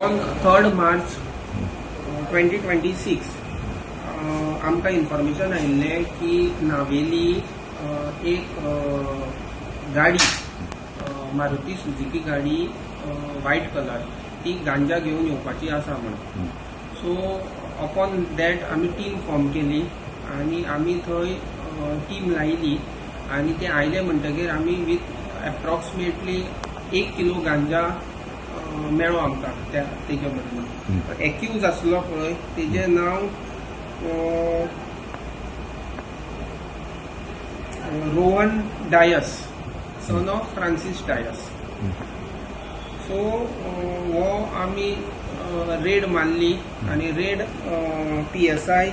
On 3rd March 2026 आमकां information आयिल्लें की नावेली एक गाडी, मारुती सुझुकी गाडी, व्हायट कलर, ती गांजा घेवन येवपाची आसा म्हणून. सो अपॉन that आमी टीम फॉर्म केली आनी आमी थंय टीम लायली आनी ते आयले म्हणटगीर आमी विथ एप्रॉक्सिमेटली 1 किलो गांजा मेळ्ळो आमकां. त्या तेजे बरोबर एक्यूज आसलो पळय, तेजें नांव Rohan Dias, son of Francis Dias. So हो आमी रेड मारली आनी रेड पीएसआय,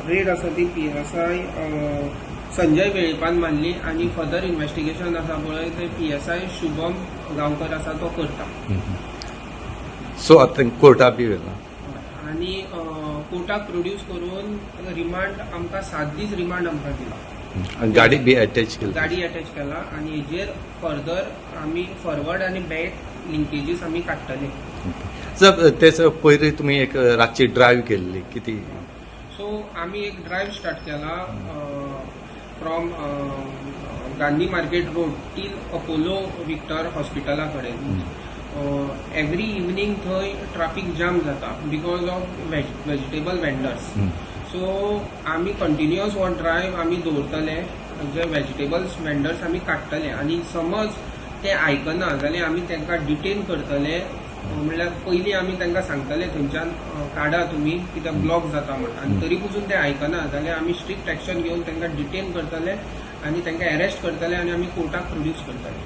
रेड आसा ती पीएसआय संजय वेळीपान मारली आनी फर्दर इन्व्हेस्टिगेशन आसा पळय ते पीएसआय शुभम गांवकर आसा तो करता. सो आतां कोर्टा बी व्हेला? आनी कोर्टाक प्रोड्यूस करून रिमांड आमकां 7 दीस रिमांड आमकां दिला. आनी गाडी बी अटॅच केली? गाडी अटॅच केला आनी हेजेर फर्दर आमी फॉरवर्ड आनी बॅक लिंकेजीस आमी काडटले. सर, ते सर, पयर तुमी एक रातची ड्रायव्ह केल्ली किती? सो आमी एक ड्रायव्ह स्टार्ट केला from Gandhi market road till Apollo Victor हॉस्पिटला कडेन. एवरी इवनींग थंय ट्राफीक जाम जाता because of vegetable vendors. So आमी कंटिन्युअस हो ड्रायव्ह आमी दवरतले, जे वेजिटेबल्स वेंडर्स आमी काडटले आनी समज ते आयकना जाल्यार आमी तांकां डिटेन करतले. म्हणल्यार पयलीं आमी तांकां सांगतले थंयच्यान काडा तुमी, कित्याक ब्लॉक जाता म्हण. आनी तरी पसून ते आयकना जाल्यार आमी स्ट्रिक्ट एक्शन घेवन तांकां डिटेन करतले आनी तांकां अरेस्ट करतले आनी आमी कोर्टाक प्रोड्यूस करतले.